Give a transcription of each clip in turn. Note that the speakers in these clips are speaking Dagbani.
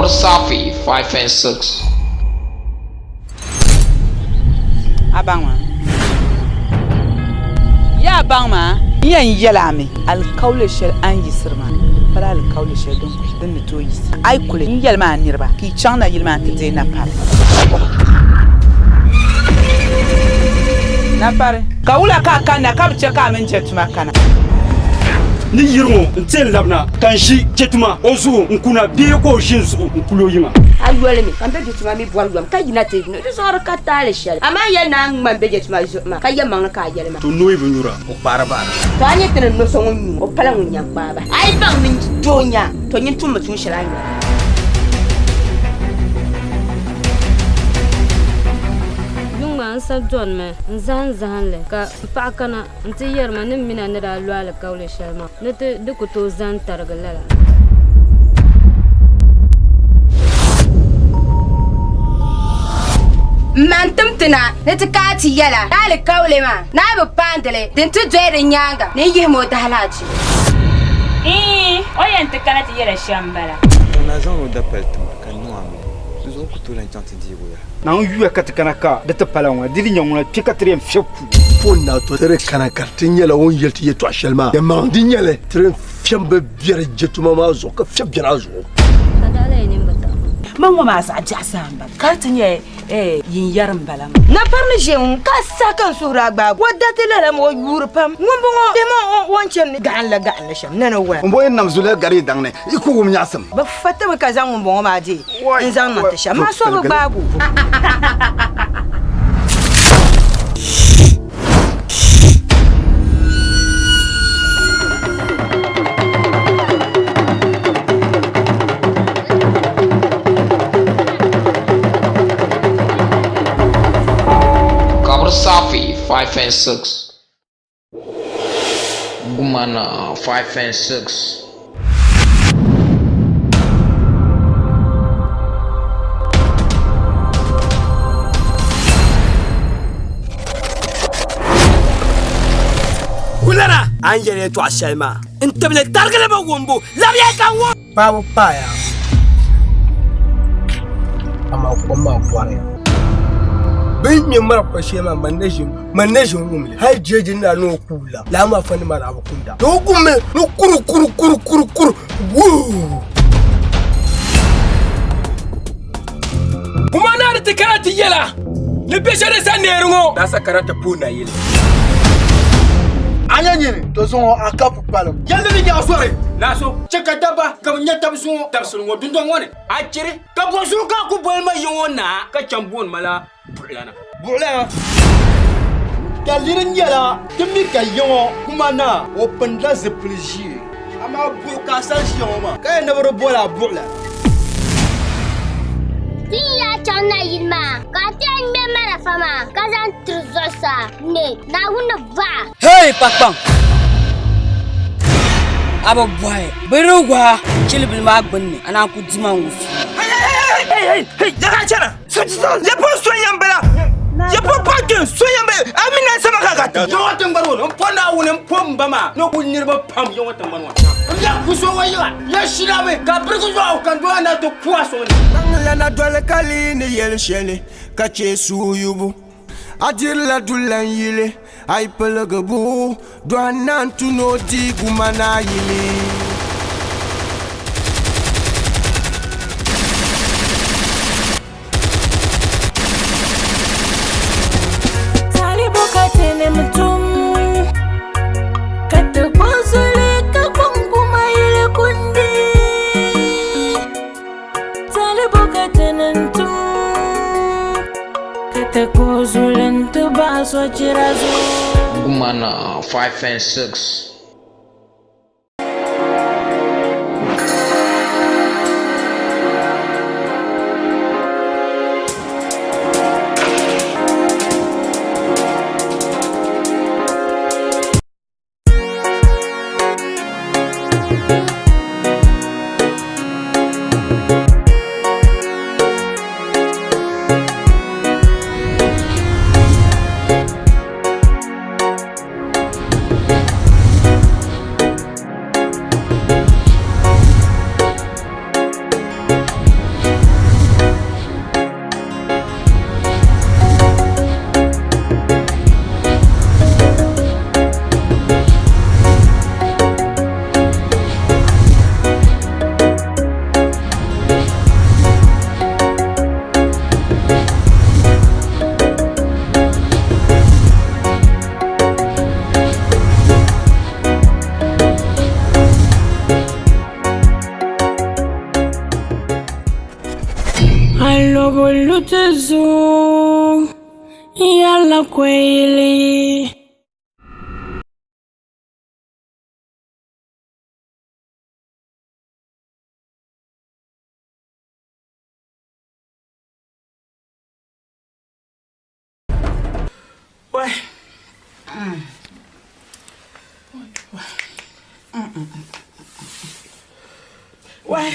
Kabr Safi 5 and 6. A baŋ maa? Yaa baŋ maa? N yɛn yɛl a mi, alikauli shɛli a ni yiɣisiri maa pala alikauli shɛli din ni tooi yiɣisi. A yi kuli n yɛli maa niriba, ka yi chaŋ nayili maa nti deei napari. Napari, ka wula ka a kanna ka bi chɛ ka a mini jɛtuma kana? Ni yiri ŋɔ n-ti n labina ka n ʒi jɛtuma o zuɣu n-kuna bee ka o ʒi n zuɣu n-kuli o yiŋa. A yoli mi ka m be jɛtuma mi bɔri yom ka yina ti di zuɣu di ka taali shɛli, amaa yɛli ni a ŋma m-be jɛtuma zuɣu maa ka yɛlimaŋli ka a yɛli ma. To noi bi nyura, o kpaari bahira. To a nya ti ni no so ŋun nyu o pala ŋun yɛn kpaai bahi. A yi baŋ ni doo nya, to nyin tummi tuun shɛli a ni yɛli. Yuŋ maa n sa dɔnimi n-zahim zahinli ka m paɣa kana nti yɛri ma ni m mina ni daa lo alikauli shɛli maa ni ti di ku tooi zani tarigi lala. M ma n-tim ti na ni ti kaai ti yɛla ni alikauli maa ni a bi paandi li din ti doli di nyaaŋa ni n yihim o daalahichi. Iin, o yɛn ti kana ti yɛla shɛm m-bala. Ka naa zaŋ o dapali ti ma, ka n niŋ a mi, di zuɣu n ku tooi lan chaŋ ti deeg o yaha. Naawuni yuya ka ti kana ka di ti pala ŋɔ, di di nya ŋuna kpe ka ti di yɛn fiɛb ku. Pon na to ti kana ka ti nyɛla o ni yɛli ti yɛtɔɣ shɛli maa, yɛlimaŋli di nyɛli ti di fiɛm bi biɛri je tuma maa zuɣu ka fiɛb biɛri a zuɣu. Ka daa lahi nini bi taɣi ma. Man ŋɔ maa zaɣ biɛɣu zaa m-bala, ka di ti nyɛ yinyari m-bala maa. Napari ni ʒe ŋun ka saha ka n suhuri a gbaag o da ti lala ma o yuuri pam. Ŋumbɔŋɔ lihimi o ni chani gahinli gahinli shɛm, nana waya. M bo yi nam zuliya gari yi daŋ ni, yi ku wum nyaɣisim. Bɛ fa ti mi ka zaŋ ŋumbɔŋɔ maa deei n-zaŋ niŋ ti shɛm maa so bi gbaag o. Kabr Safi 5 and 6. Gumana 5 and 6. Kulana a ni yɛli yɛtɔɣa shɛli maa n tibili tarigili bi wumbu labiya ka wum. Paɣaba paaya amaa kom maa bɔriya. Bɛ ni ŋme marafa shee maa man na ʒini wum li hal jeeji ni daa ni o kuui la lala maa fa nima daa bi kunda ni o kummi ni kuru kuru kuru kuru kuru wuu. Kuma naa di ti kana ti yɛla ni bɛ shɛli sa neeri ŋɔ. Daa sa kana ti puhi nayili. A nya nyini, to zuŋɔ a ka pukpalim. Yɛlli ni nyaɣi sori. Naa so chɛ ka dabba ka bɛ nya tabisuŋɔ tabisili ŋɔ dundɔŋ ŋɔ ni. A chiri ka bɔzuɣu ka a ku boli ma yiŋ ŋɔ naa ka chaŋ booni ma la buɣulana. Buɣulana, daliri nyɛla ti mi ka yiŋɔ kuma naa o pindila zipili ʒee, amaa buɣu ka a sani ʒiya ŋɔ maa ka yɛn ni bi di boli a buɣulana. Ti yi yaa chaŋ nayili maa, ka a ti yɛn ŋme marafa maa ka zaŋ tiri zuɣusaa ni Naawuni ni bɔh a. Hey Kpakpaŋ! A bi bɔhi bɛ di gɔha chilibili maa gbunni a naan ku di ma ŋɔ fiili. Hey hey hey yaga chana ya po so yan bala ya po pa kin so yan bala a mi na sama ka ka yawa tingbani ŋɔ n po Naawuni n po n ba maa ni ku niriba pam yawa tingbani ŋɔ n ya ku so wa yiŋa ya shilami ka birigi yɔɣu ka n doya na ti ku a sɔŋ ni. Baŋlana doli kali ni yɛli shɛli ka chɛ suhuyubu. A dirila dulan yili, a yi piligi bu dɔhi naan tu ni o di gumana yili. Talibu ka tinim tum, ka ti kpuɣi soli ka kɔŋ guma yili kundi. Talibu ka tinim tum, ka ti kpuɣi soli nti bahi sochira zuɣu. Gumana 5 and 6. Alɔbo lu ti zuɣu n-yɛrila koyili. Wai. Wai.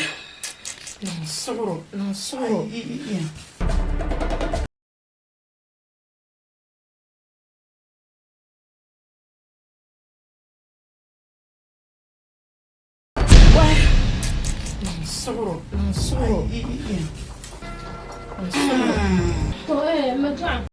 Niŋ suɣuro, niŋ suɣuro. Wai. Niŋ suɣuro, niŋ suɣuro. Niŋ suɣuro. To eh, ma dɔɣim.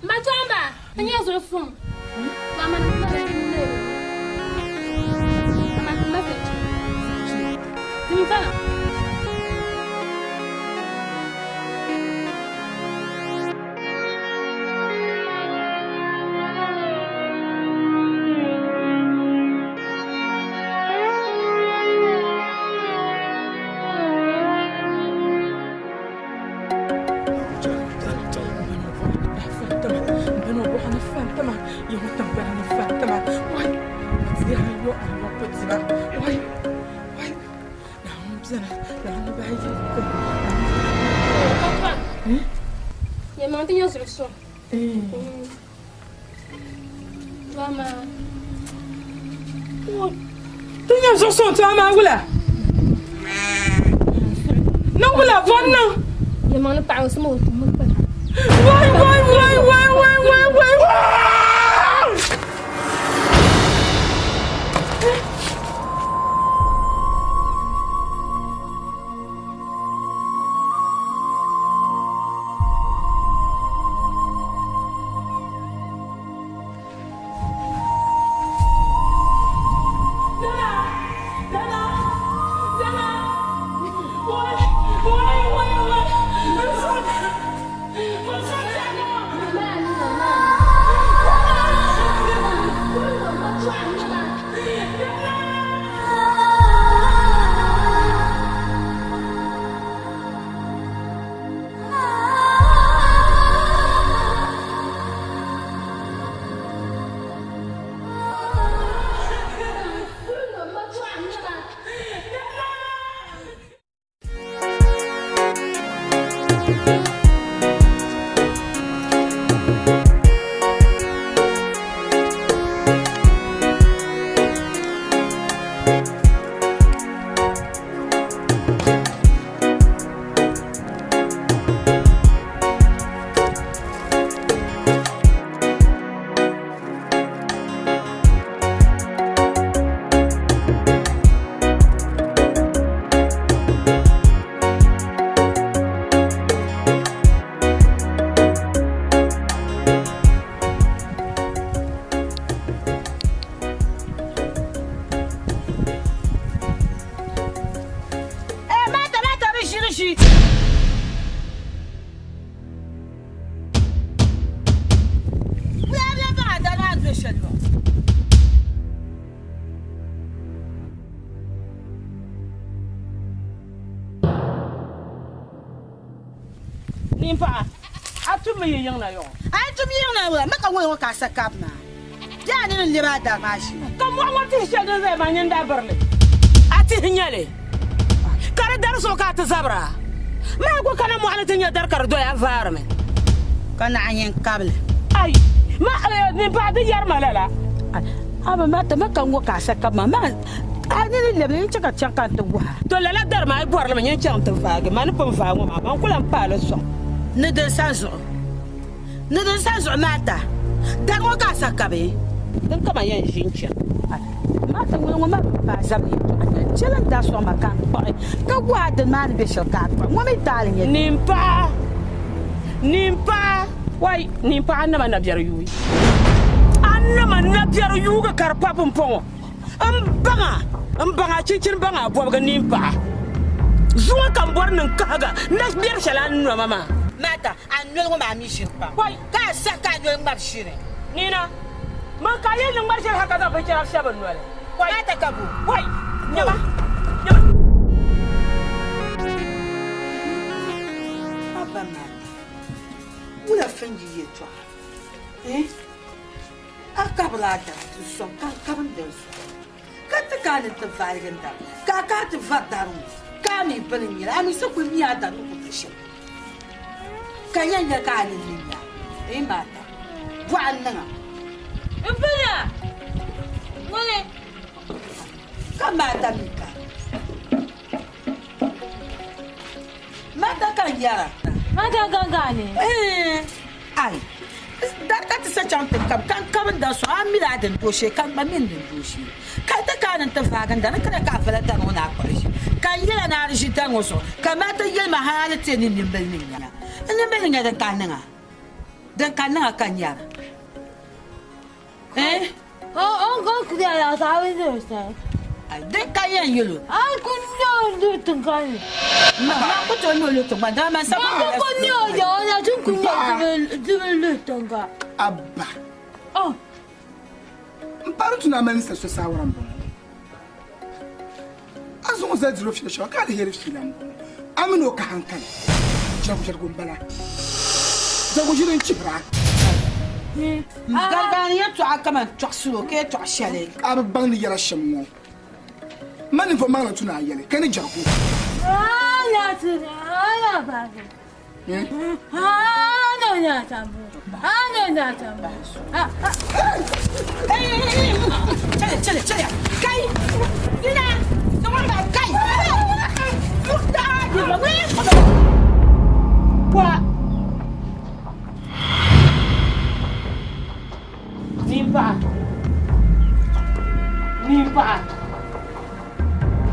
Machamba, n nyɛ zuɣu suŋ. Ti nya zuɣusuŋ ti maa wula? Niŋ wula bɔ niŋ? Wai wai wai wai wai wai wai wai! Nimpaɣa, a tummi yi yiŋ na yɔɔ? A yi tum yiŋ na yɔɔ, ma ka ŋɔya ŋɔ ka a sa kabi maa. Bɛ a ni ni lɛbi a dari maa shee. Ka mɔɣu ŋɔ tihi shɛli din zaya maa nyini daa biri li. A tihi n-nyɛ li, ka di dari zuɣu ka a ti zabira. Maa gba kana mɔɣu ni ti nya dari ka di doya, a vaarimi. Ka naɣ nyini kabi li. Ai, ma, nimpaɣa di yɛri ma lala. A bi ma ti ma ka ŋɔ ka a sa kabi maa, maa a ni ni lɛbi li, n chɛ ka chaŋ ka n ti guhi a. To lala dari maa, a yi bɔri li mi, nyin chaŋ ti vaagi. Ma ni pun vaai ŋɔ maa, man ku lan paai li sɔŋ. Ni din sa zuɣu. Ni din sa zuɣu maa ta, dari ŋɔ ka a sa kabi. Din ka ma yɛn ʒi n-chani. Maata ŋuni ŋɔ ma bi paai zabili yɛltɔɣa nya chɛli n daa sɔŋ ma ka n kpuɣi ka guhi a dini maa ni be shɛli ka a kpuɣi ŋɔ mi taali nyɛ. Nimpaɣa, nimpaɣa, wai nimpaɣa a nama nabiɛri yuui. A nama nabiɛri yuugi ka di pa pumpɔŋɔ. N baŋ a, n baŋ a chinchini baŋ a bɔbigi nimpaɣa. Zuŋɔ ka m bɔri ni n kahiga nabiɛri shɛli a ni noma maa. Maata, a noli ŋɔ maa mi ʒiri pam. Ka a sahi ka a noli ŋmari ʒiri. Nina, Man ka a yɛli ni ŋmari ʒiri hal ka zaŋ binchɛra shɛbi n noli. Maata ka bo. Wai! Nyama! Nyama! A ba Maata, wula fin yi yɛtɔɣa? Eh? A kabila a dari ti sɔŋ ka n kabi n dini zuɣu, ka ti ka a ni ti vaaligi n dari, ka a kana ti vari dari ŋɔ, ka a mi bini n-nyɛ li, a mi sa kul mi a dari ni ku ti shɛm, ka yɛn nya ka a nini ni nya a. Ee Maata, bɔɣa n-niŋ a. M pina! Ŋuni? Ka Maata mi ka. Maata ka n yɛra. Maata ka n gaani. Ai, dari ka ti sa chaŋ ti kabi, ka n kabi n dari sɔŋ, a mi la a din dooshee, ka n gba mi n din dooshee. Ka ti ka a ni ti vaagi n dari, n kana ka a vala dari ŋɔ ni a kpuɣi ʒi. Ka n yɛl a ni a di ʒi dari ŋɔ zuɣu, ka Maata yɛli ma hal a ni ti ni nimbili ni nya. N nimbili ni nya din ka a niŋ a, din ka a niŋ a ka n yɛra. Eh? Din ka yɛn yɛl o. Ma ku tooi nyɛ o luhi tiŋgbani, dama man sa ku Abba. M paɣiri tuna mali sa so saawara m-bɔŋɔ. A zaŋ o zali diri o fiila shɛba ka aliheri fiila m-bɔŋɔ. A mini o ka hankali. Jɛrigu m-bala. Jɛrigu ʒiri n-chihira. Garigani yɛtɔɣa kaman tɔɣisiro ka yɛtɔɣ shɛli. A bi baŋ ni yɛla shɛm ŋɔ. Ma ninvuɣ maŋli n-tu ni a yɛli ka ni jɛrigu. Nimpaɣa, nimpaɣa,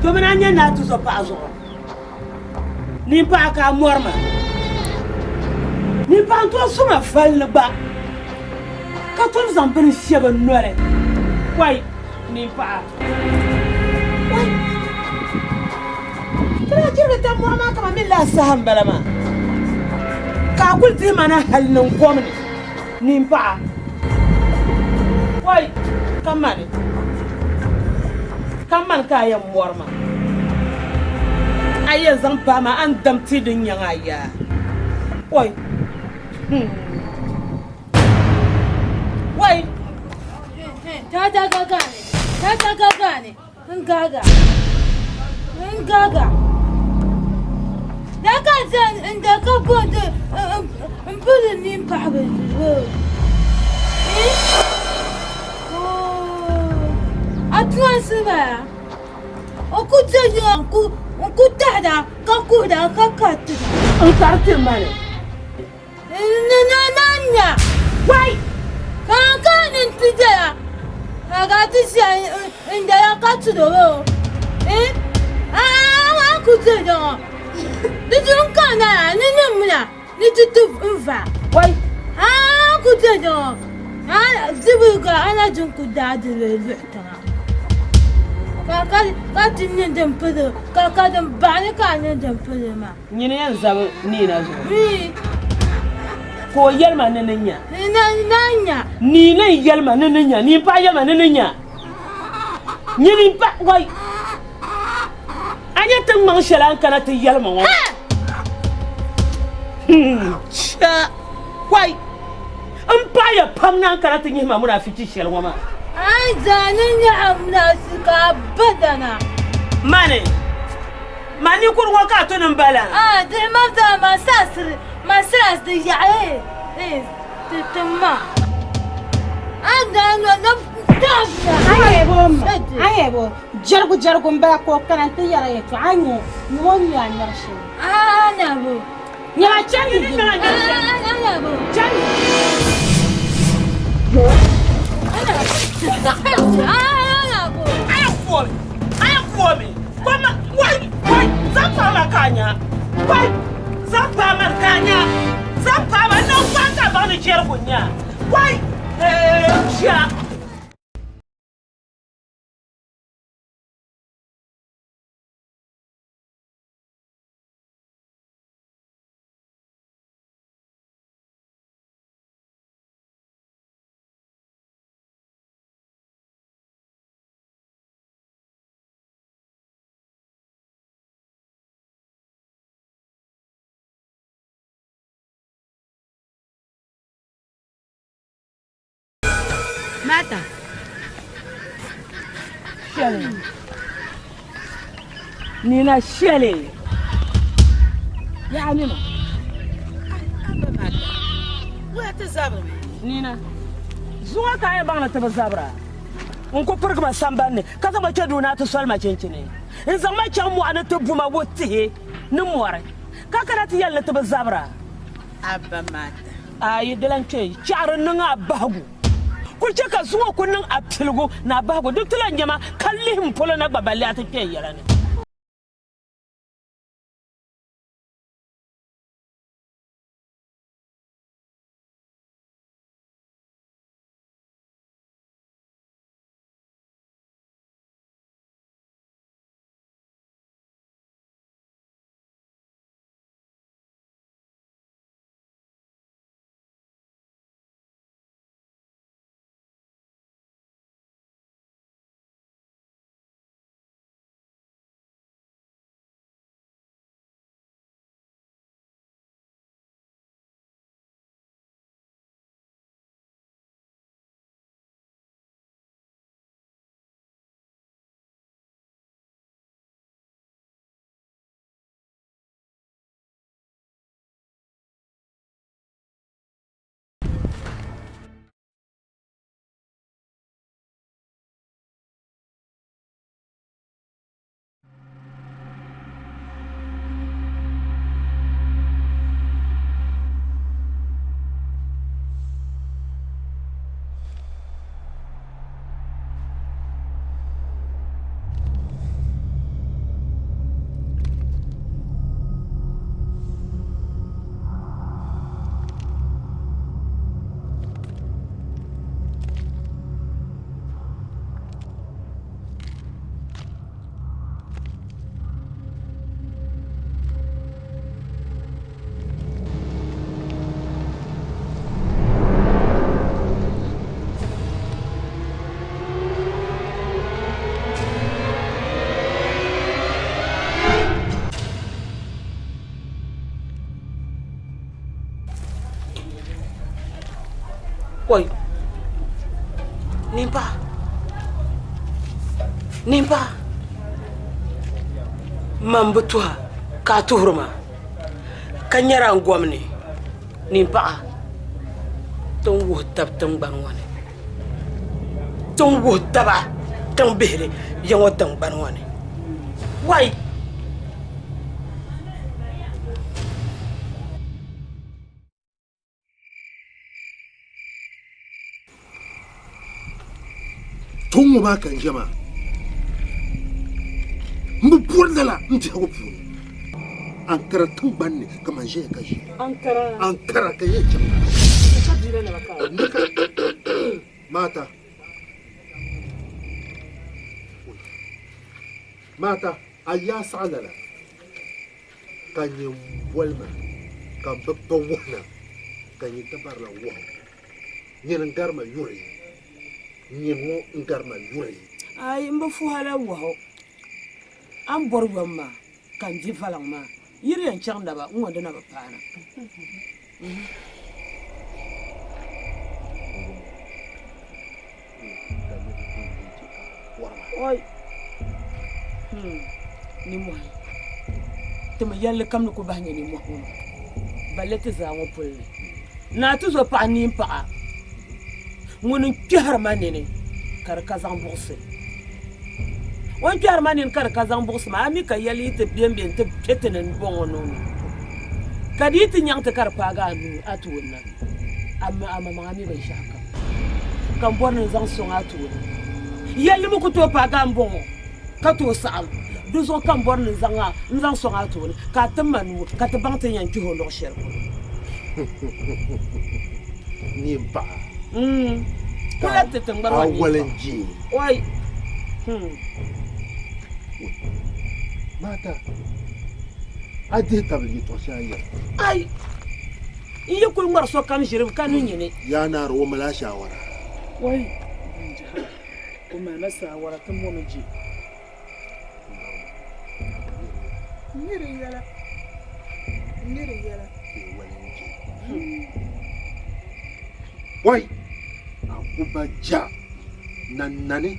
domina a nyɛ naa tuzɔpaɣa zuɣu. Nimpaɣa ka a mɔri ma. Nimpaɣa n-tooi su ma fali ni gba, ka tom zaŋ bini shɛbi n noli. Wai, nimpaɣa! Wai! Ti daa chirigi tam mɔɣu maa kaman min laa saha m-bala maa, ka a kul dihi ma na hal ni n kom ni. Nimpaɣa! Wai! Ka mani! Ka mani ka a yɛn mɔri ma. A yɛn zaŋ paai ma a ni dam ti din nyaŋ a yaa. Wai! Hmm. Wai! Tata gagani, tata gagani, n gaga, n gaga. Da ka zan n da ka gondi n pili nin paɣaba zuɣu. A tuansi bala. O ku je n ku tahida ka kuhida ka karitida. N kariti mani. Na na na nya. Wai! Ka n ka ni n ti dala. Ka ka ti sia n dala ka tudo o. Eh? A a ku ti do. Di tu n ka na ni ni muna ni ti tu n va. Wai! A ku ti do. A dibu ka ana jin ku daa di lu tiŋa. Ka ka ka ti ni din pili ka ka din baɣa ni ka ni din pili maa. Nyini yɛn zabi Niina zuɣu. Ka o yɛli ma ni ni nya. Niina n-yɛli ma ni ni nya. Niin paɣa yɛli ma ni ni nya. Nyini m-paɣa wai. A nya tiŋ maŋ shɛli a ni kana ti yɛli ma ŋɔ. Cha wai. M paɣiya pam ni a ni kana ti nyihi ma munaafichi shɛli ŋɔ maa. A ni zaa ni nyɛ a munaafichi ka a ba dana. Mani! Ma ninkuri ŋɔ ka a ti ni m-bala? A dihi ma zaa ma saɣisiri ma saɣisi yaɣi ti ti ma. A daa no ni taɣibila. A yɛ bo jɛrigu jɛrigu m-bala ka o kana nti yɛra yɛtɔɣa a nyɛ nyɛ o ni a nyari shɛli. A na bo. Nyɛma chani A na bo. Chani. A yɛn ku o mi. A yɛn ku o mi. Kom ma, wai, wai, zaŋ paai ma ka a nya. Wai, zaŋ paai ma ka a nya. Zaŋ paai ma, n niŋ paai ka a baŋ ni jɛrigu n-nyɛ a. Wai, eeh, bia. Mata. Shɛli. Nina shɛli. Yaha nima. Nina. Zuŋɔ ka a yɛn baŋ ni ti bi zabira. N ku pirigi ma sambani ni, ka zaŋ ma kpe duu ni a ti soli ma chinchini. N zaŋ ma chaŋ mɔɣu ni ti bu ma wo tihi ni mɔri, ka kana ti yɛli ni ti bi zabira. Abba Mata. Ayi, di lan kpe chɛɣiri niŋ a bahigu. Kul chɛ ka zuŋɔ ku niŋ a piligu ni a bahigu. Di ti lan nya ma ka lihi m polo na gba balli a ti kpe n yɛla ni. Oi. Nimpa. Nimpa. Man bi tuha ka a tuhiri ma ka nyɛra n gom ni nimpaɣa ti ni wuhi tab tiŋgbani ŋɔ ni ti ni wuhi taba tiŋ bihili ya ŋɔ tiŋgbani ŋɔ ni wai. Tɔŋ ŋɔ maa ka n ʒiya maa m bi bɔri lala n biɛhigu puuni Ankara tiŋgbani ni ka man ʒiya ka ʒiya Ankara ka yɛn chaŋ Maata Maata a yaa saɣi lala ka nyɛ m boli ma ka m bi ba wuhi na ka nyɛ ti barila wuhi Nyini n-gari ma yuri, nyini ŋɔ n-gari ma yuri. Aai, m bi fuhi a la wɔhu. A ni bɔri yom maa ka n di valiŋ maa, yi di yɛn chaŋ naba n-ŋɔ di na bi paana. Oi! Hmm, nimmohi. Ti mi yɛlli kam ni ku bahi nyɛ nimmohi ŋɔ maa, balle ti zaa ŋɔ puli ni. Naa ti zo paɣa niin paɣa ŋuni n-kpɛhiri ma nini ka di ka zaŋ buɣisi. O ni kpɛhiri ma nini ka di ka zaŋ buɣisi maa, a mi ka yɛlli yi ti bembe nti kpe ti ni m-bɔŋɔ nuu ni, ka di yi ti nyaŋ ti ka di paagi a nuu a tooni na, a mi amaŋmaŋ a mi binshɛɣukam. ka n bɔri ni n zaŋ sɔŋ a tooni. Yɛlli mi ku tooi paagi a m-bɔŋɔ ka tooi saɣim. Di zuɣu ka m bɔri ni n zaŋ a n-zaŋ sɔŋ a tooni ka a tim ma nuu ka ti baŋ ti ni yɛn kpɛh o luɣ shɛli polo. Nyin paɣa. Kula ti tiŋgbani ŋɔ A ni wali n-je. Oi! Maata, a dihi tabili yɛtɔɣ shɛli a ni yɛli. Ai! N yi kul ŋmari sokam ʒiri ka ni nyini. Yaa Naari, o mali a shaawara. Oi! Banjaha, o mali ma saawara ti momi je. N ni di yɛla, n ni di yɛla. Oi! A ku ba ja na nani.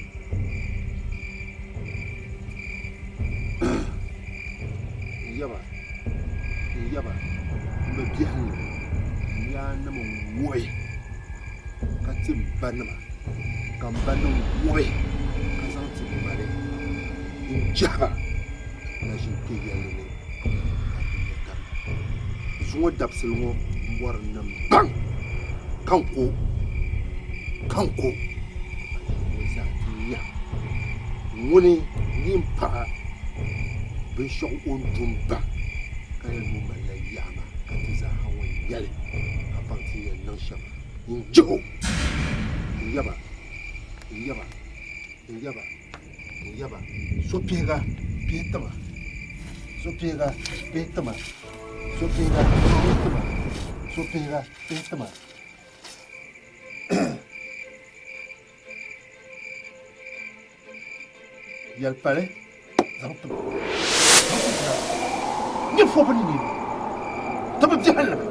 N yaba, n yaba, m bi biɛhim li, n yaanima n-wuɣi ka ti m banima, ka m banim wuɣi ka zaŋ ti mali n-jɛhi ba na ʒin kpe yɛlli ni ka di nyɛ tariga. Zuŋɔ dabisili ŋɔ m bɔri ni m baŋ ka n ko, ka n ko ka ʒii ŋɔ zaa ti nya ŋuni nyin paɣa binshɛɣu o ni du m-baŋ ka yɛli ni o malila yaa maa ka ti zaaha ŋɔ nyɛli ka baŋ ti ni yɛn niŋ shɛm n-jih o. N yaba, n yaba, n yaba, n yaba, so pihiga pihi tima, so pihiga pihi tima, so pihiga pihi tima, so pihiga pihi tima. Yɛli pali zaŋ ti ma. Nyɛ fɔbu ni nini ti bi biɛhilimi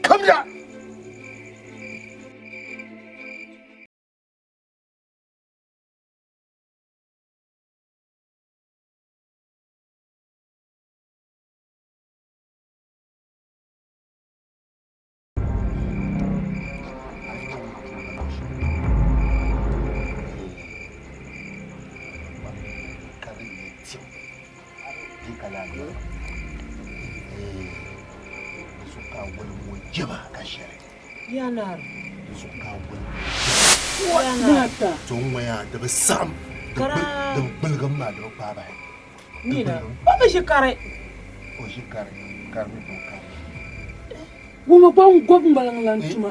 kamya. Wuma gba n-gobi ŋmaliŋ lan tuma.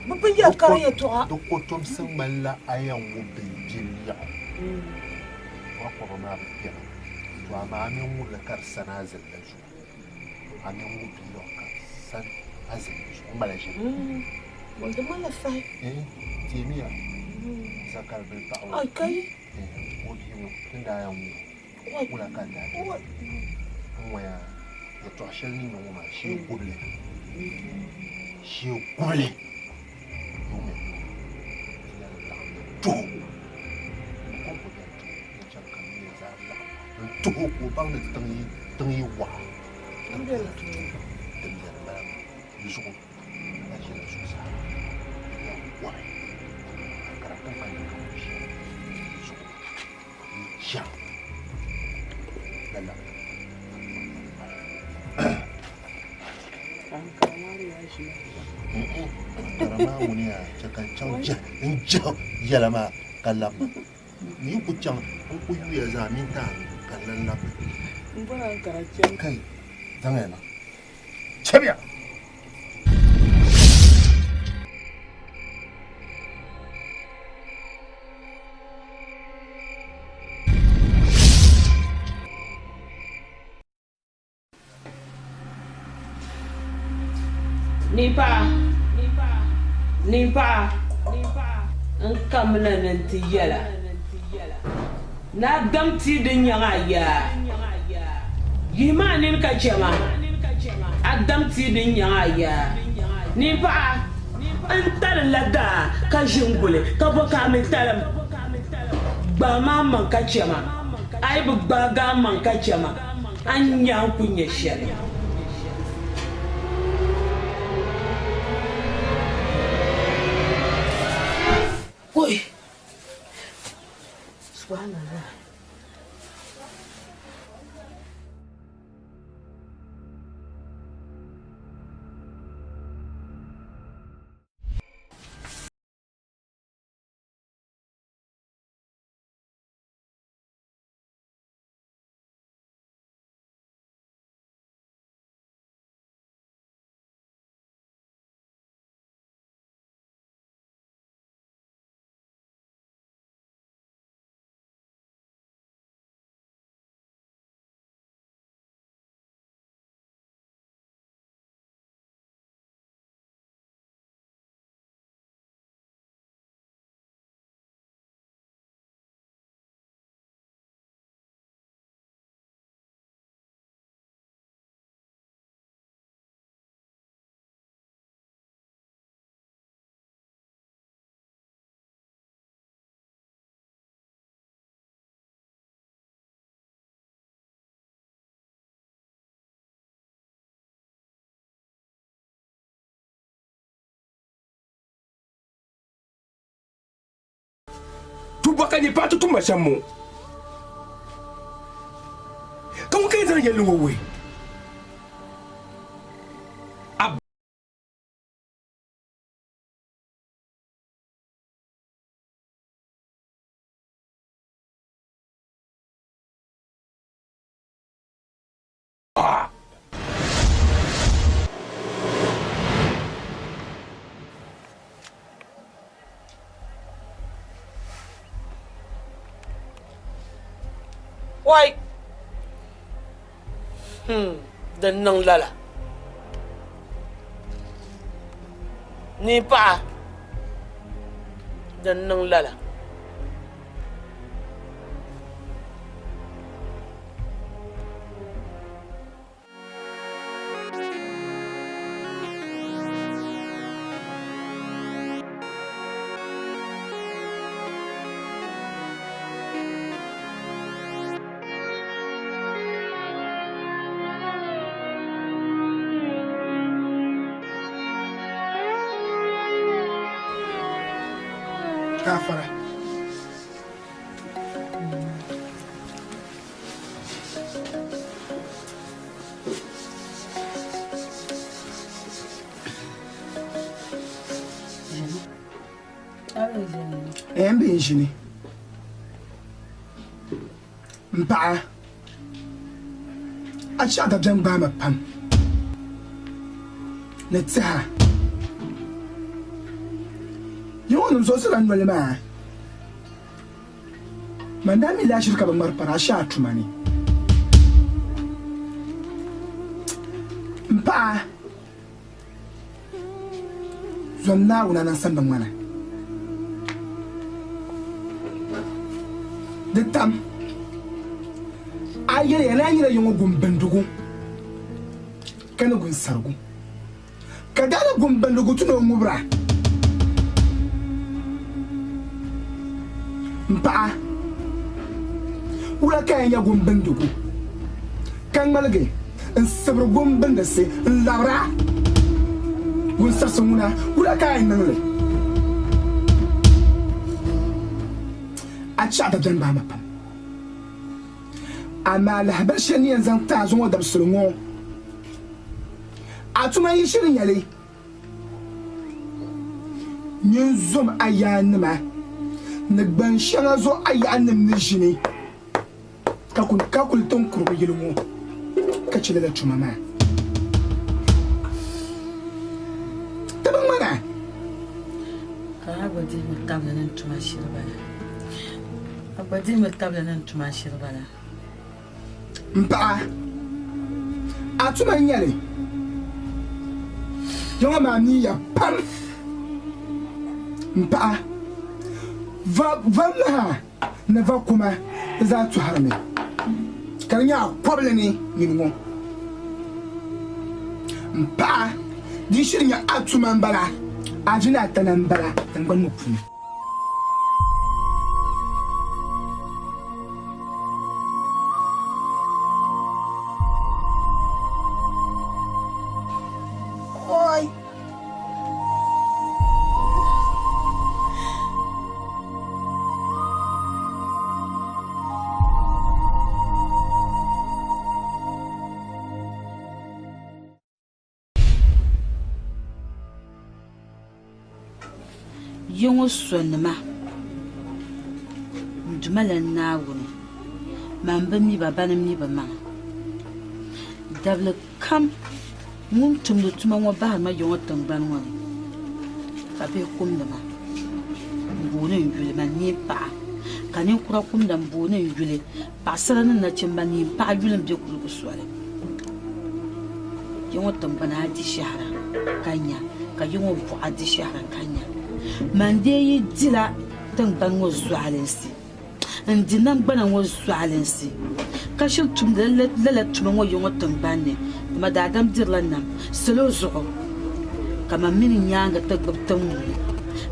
Bɛ pun yɛli kari yɛtɔɣa. Di kotomsi ŋmanila a yɛn ŋub bimbiliɛɣu. Kɔba maa bi kpɛma. To amaa a mi ŋubili ka di sani a zilli zuɣu. A mi ŋub biliɛɣu ka di sani a zilli zuɣu. Ŋmala ʒini. Di ŋmanila sahi. Teemiya zakari bili paɣa ŋɔ. Ai kai. O bia ŋɔ ti ni daa yɛn ŋub o wula ka n daa ti n ŋɔya yɛtɔɣ shɛli ni nyɛ ŋɔ maa shee gubili shee gubili yuŋmi tuho n tuho ka o baŋ ni tiŋ yi waɣa din biɛni bala di zuɣu ka ʒila zuɣusaa waɣa ka di tiŋ ka zuɣu chaŋ lala. Kara maa ŋuni yaa chɛ ka n chaŋ n jɛhi yɛla maa ka labina. N yi ku chaŋ n ku yuya zaa minti anu ka n lan labina. Kai, zaŋya na. Chɛbiya! Nimpaɣa, nimpaɣa, n kamina ni n ti yɛla ni a daŋ tia din nyaŋ a yaa. Yihimi a nini ka chɛ ma, a daŋ tia din nyaŋ a yaa. Nimpaɣa, n talinla daa ka ʒi n-guli, ka bo ka a mi talim? Gbaai ma amaŋ ka chɛ ma, a yi bi gbaagi amaŋ ka chɛ ma, a ni nya a ni ku nya shɛli. Oi! Subhanallah. Bɔ ka nyɛ paɣa ti tum ma shɛm ŋɔ? Ka ŋun ka yɛn zaŋ yɛlli ŋɔ wuhi a? Wai! Hmm, din niŋ lala. Ni paɣa, din niŋ lala. Gafara. N bi ʒini n paɣa a chɛ a dabiɛm gbaai ma pam ni tɛha yi ŋɔ nim zuɣusila noli maa Man daa mi la ashiri ka bi ŋmari pari a shee a tuma ni. M paɣa, zom Naawuni a niŋsim bi ŋmana. Di tam a yɛliya ni a nyɛla yiŋɔ gumbindigu ka ni gunsarigu. Ka daa ni gumbindigu ti ni o ŋubira. M paɣa, wula ka a nya gumbindigu ka ŋmaligi n-sibiri gumbindisi n-labira gunsarisi ŋuna, wula ka a yɛn niŋ li? A chɛ a dabiɛm bahi ma pam. Amaa lahibali shɛli ni yɛn zaŋ ti a zuŋɔ dabisili ŋɔ, A tuma yi shiri nyɛ li, nyin zom a yaannima ni gban shɛŋa zuɣu a yaannim ni ʒini, ka kuli tiŋ kurugu yili ŋɔ ka chɛ lala tuma maa. Ti bi ŋmana. Ka a gba dihimi tabili ni n tuma shiri bala. A gba dihimi tabili ni n tuma shiri bala. M paɣa, a tuma n-nyɛ li. Ya ŋɔ maa miiya pam. M paɣa, va va maha ni va kuma di zaa tɔhirimi, ka di nyɛ a kɔbili ni nyini ŋɔ. M paɣa, di yi shiri nyɛ a tuma m-bala, a vi ni a tana m-bala tiŋgbani ŋɔ puuni. Yi ŋɔ sɔnima, n Duuma la Naawuni, man bi mi ba, bana m-mi bɛ maŋa. Dabili kam ŋun tumdi tuma ŋɔ bahiri ma ya ŋɔ tiŋgbani ŋɔ ni, ka bihi kumdi ma m-booni n yuli, man neen paɣa, ka ninkura kumda m-booni n yuli, paɣisara ni nachimba neen paɣa yuli m-be kuligu soli. Yi ŋɔ tiŋgbana a di shɛhira ka nya, ka yi ŋɔ buɣa di shɛhira ka nya. Man dee yi dila tiŋgbani ŋɔ zualinsi, n-di namgbana ŋɔ zualinsi, ka shiri tumdi lala tuma ŋɔ yi ŋɔ tiŋgbani ni, dama daadam dirila nam salo zuɣu, ka man mini n nyaaŋa ti gbibi tiŋ ŋɔ ni,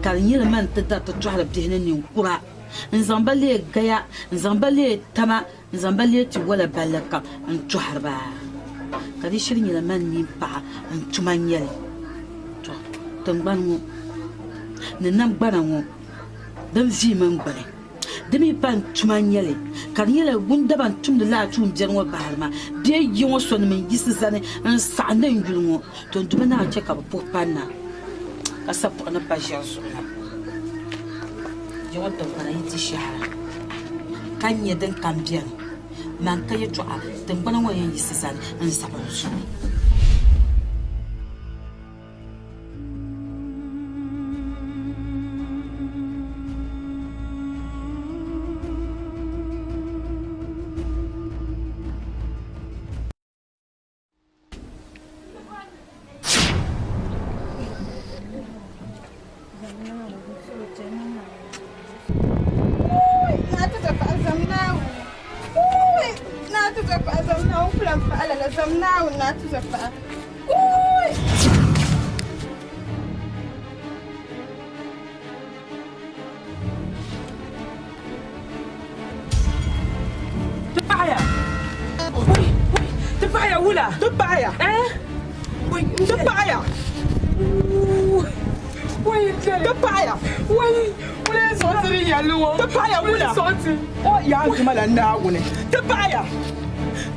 ka di nyɛla man ti dari ti tɔhiri bihi ni ninkura, n-zaŋ ba leei gaya, n-zaŋ ba leei tama N zaŋ ba leei tiwala balli kam n-tɔhiri ba, ka di shiri nyɛla man nini paɣa n tuma n-nyɛ li. Tɔ! Tiŋgbani ŋɔ ni nam gbana ŋɔ din viimi n-gbuni, Di mi pa n tuma n-nyɛ li, ka di nyɛla ŋun daba n-tumdi lala tuumbiɛri ŋɔ bahiri ma bee yi ŋɔ sɔnim n-yiɣisi zani n-saɣindi n yuli ŋɔ, to n Duuma naan chɛ ka bɛ puhi pa na, ka sapuɣi ni pa ʒiɛri zuɣu la. Yi ŋɔ tiŋgbana yi ti shɛhira, ka nya din kam beni, man ka yɛtɔɣa, tiŋgbana ŋɔ yɛn yiɣisi zani n-zabi n zuɣu. Ti paɣaya. Ti paɣaya wula. Ti paɣaya. Eh? Ti paɣaya. Ti paɣaya. Wula sɔɣiti di yɛlli ŋɔ. Ti paɣaya wula. Sɔɣiti. O yaa n tuma la Naawuni. Ti paɣaya.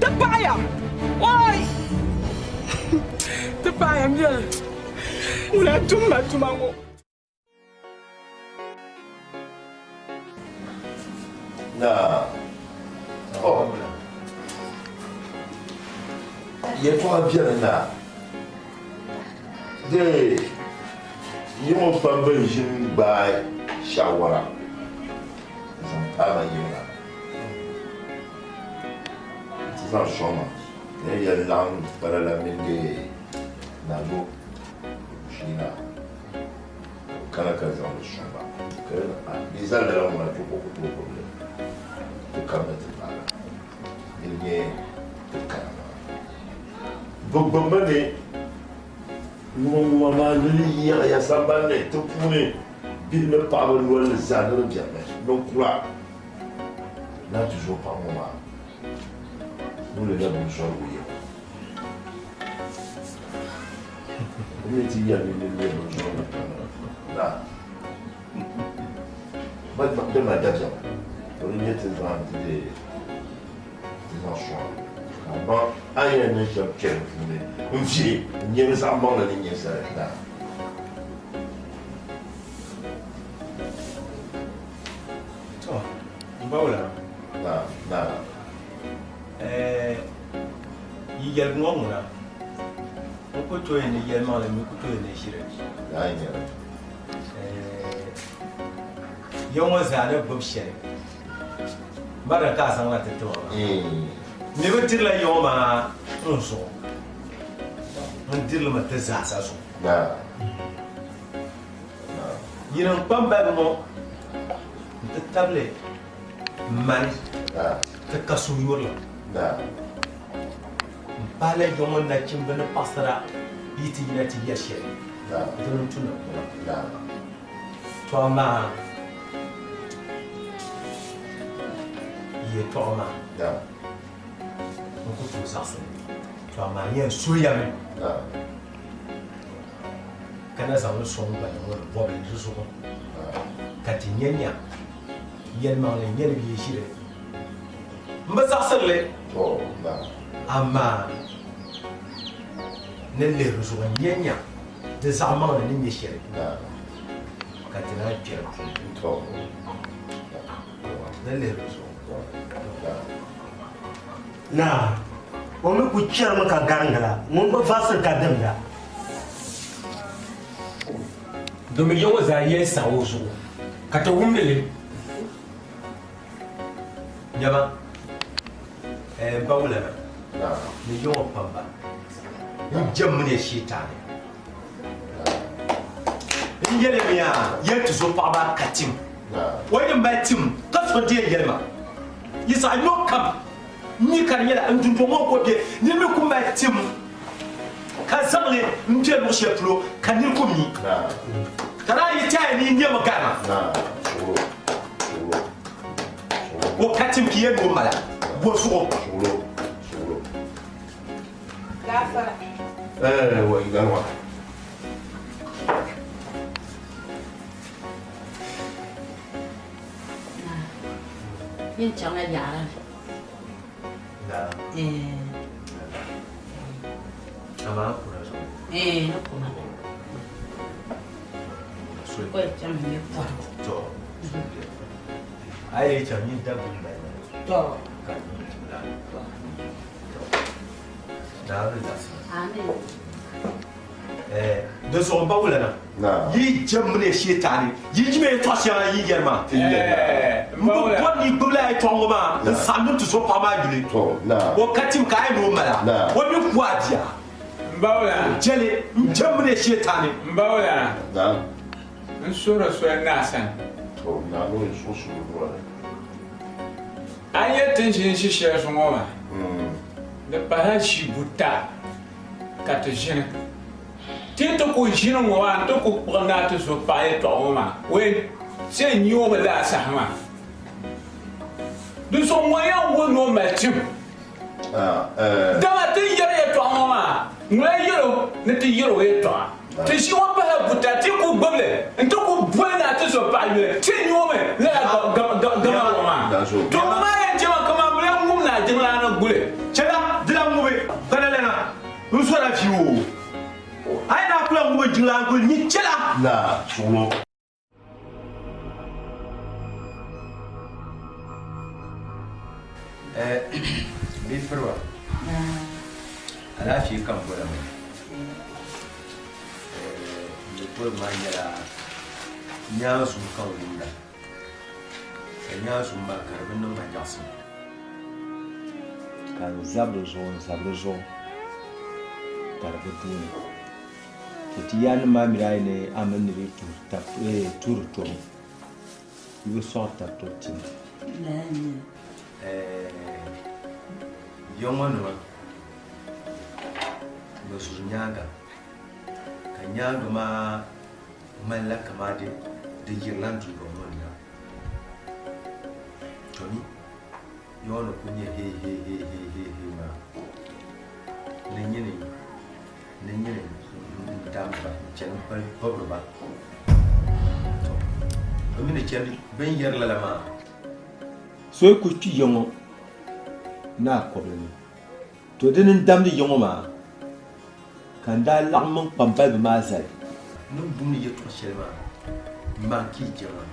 Ti paɣaya. Oi. Ti paɣaya m biɛli. Wula n tum ma tuma ŋɔ. Naa. Oh. Yɛltɔɣa beni naa. Dee yi ŋɔ pam bɛn ʒini gbaai shaawara n-zaŋ paai ma yiŋa nti zaŋ sɔŋ ma ni n yɛn laɣim falala mini dee Nazo Ʒiinaa. Kana ka zaŋ li sɔŋ ba, ka yɛli a di zali lala ŋuna ti o ku tooi gbubi li ti kamina ti paagi din nyɛ ti kana maa. Bɛ gbubimi ni ŋumaŋuma maa ni li yiɣiya sambani ni ti puuni bihi ni paɣaba noli ni zaa ni di biɛrimi ninkura na ti zo paɣa ŋɔ maa ŋun leela binzɔrigu yɛm. O mi ti yɛli ni ni leei binzɔrigu na di mali dabiɛm to di nyɛ ti zaŋ ti deei ti zaŋ sɔŋ ka a baŋ a ni yɛn niŋ shɛm kpɛ di puuni n-vihi n-nyɛ di zaɣ maŋli ni nyɛ shɛli na. To, m ba wula? Na, na. Eh, yi yɛligu ŋɔ ŋuna, n ku tooi ni yɛlimaŋli mi ku tooi ni ʒiri. Yaa nyɛli. Eh, ya ŋɔ zaa ni gbubi shɛli, mara ka a zaŋ na ti ti ma maa. Mi bi dirila ya ŋɔ maa n zuɣu, n dirili mi ti zaasa zuɣu. Na. Yinim kpambaliba ŋɔ nti tabili mani ti ka suhuyurili m-pahila ya ŋɔ nachimba ni paɣisara yi ti yina ti yɛri shɛli dini n-tu ni bɔŋɔ. Tɔ amaa yɛtɔɣa maa n ku tooi zaɣisi li. Tɔ amaa n yɛn suhi ya mi. Ka na zaŋ li sɔŋ gbana ŋɔ ni bɔbili di zuɣu, ka ti nya nya yɛlimaŋli n-nyɛ li bee ʒiri. M bi zaɣisiri li, amaa ni lihi di zuɣu n-nya nya di zaɣ maŋli ni nyɛ shɛli, ka ti naan kpe di puuni. Ni lihi di zuɣu. Naa, o mi ku chɛrimi ka gariŋgi la, ŋun bi vaɣisiri ka dimda. Domi ya ŋɔ zaa yɛn saɣi o zuɣu ka ti wumdi li. Nyama, n ba wulana ni ya ŋɔ kpamba n jɛmmi ni ya shiitaani. N yɛli mi ya yɛli ti zo paɣaba ka tim. O yi di mali tim ka so di yɛn yɛli ma. Yi saɣi nyo kam n mi ka di nyɛla n dundɔŋ ŋɔ ka o be nir mi ku mali tim ka zaŋ li m-be luɣ shɛli polo ka nir ku mi. Ka daa yi tɛhi ni yi nyami gari ma, o ka tim ka yɛn ni o mala bɔ zuɣu? Eh, wa igarwa. Yɛn chaŋla yaɣara ni. Naa. Amaa a kuna zuɣu. Ee, ni kuma. Kɔli chaŋ n-nyɛ pɔhim. To. A yi chaŋ nyin dabbi m-bala. To. Ka n niŋ la. To. Naawuni zaɣisi. Amin. Di zuɣu n ba wulana yi jɛmmi ni Shetani yi jimi yɛtɔɣ shɛŋa yi yɛri maa m bi bɔri ni yi gbibila yɛtɔɣa ŋɔ maa n saɣim ni ti zo paɣa maa yuli o ka tim ka a yi ni o mala o mi ku a bia jɛli n jɛmmi ni Shetani. M ba wulana n suhiri soli naa sani. A ni yɛli ti ni ʒini ʒi shɛli zuɣu ŋɔ maa di pahila ʒii buta. Ka ti ʒini. Ti yi ti ku ʒini ŋɔ maa nti ku kpuɣi naa ti zo paɣa yɛtɔɣa ŋɔ maa, o yɛn chɛ n-nya o mi lala saha maa. Di zuɣu ŋɔ yɛn wuhi ni o mali tim. Dama ti ni yɛri yɛtɔɣa ŋɔ maa, ŋuna yɛl o ni ti yɛr o yɛtɔɣa. Ti ʒi ŋɔ pahila buta, ti ku gbibi li nti ku boli naa ti zo paɣa yuli, ti nya o mi lala gama ŋɔ maa. To ŋɔ maa yɛn chɛ ma kaman bɛ lan ŋub naa jiŋlaa ni guli. Chɛla di lan ŋubi kpanalana n-zɔra vi o. A yi daa ku lan ŋubi jiŋlaa guli nyin chɛla. Naa suɣulo. Bɛ firiba alaafee ka n bɔra maa n ni bɔri maa nyɛla nyaanzum ka n wumda ka nyaanzum maa ka di bi niŋ ma nyaɣisim. Ka n zabiri zuɣu n zabiri zuɣu ka di bi dooni. To ti yaannim maa mi daa yi ni a mini niriba tuhiri tɔbu, yi bi sɔɣiri tab tɔbu tibu. Ya ŋɔ nima bɛ zuri nyaaŋa ka nyaaŋa maa ŋmanila kamani di yirila n-duli ba ŋɔ ni na. To mi ya ŋɔ ni kuli nyɛ heeheeheeheehe maa ni nyini ni nyini n-damdi ba n-chani m-bibiri ba. To bɛ mi ni chani bɛ ni yɛri lala maa. So yi kuli kpi ya ŋɔ ni a kɔbili ni, to dini n-damdi ya ŋɔ maa ka n daa laɣim mini kpambaliba maa zali. Ni wumdi yɛtɔɣ shɛli maa, man ka yi je maa,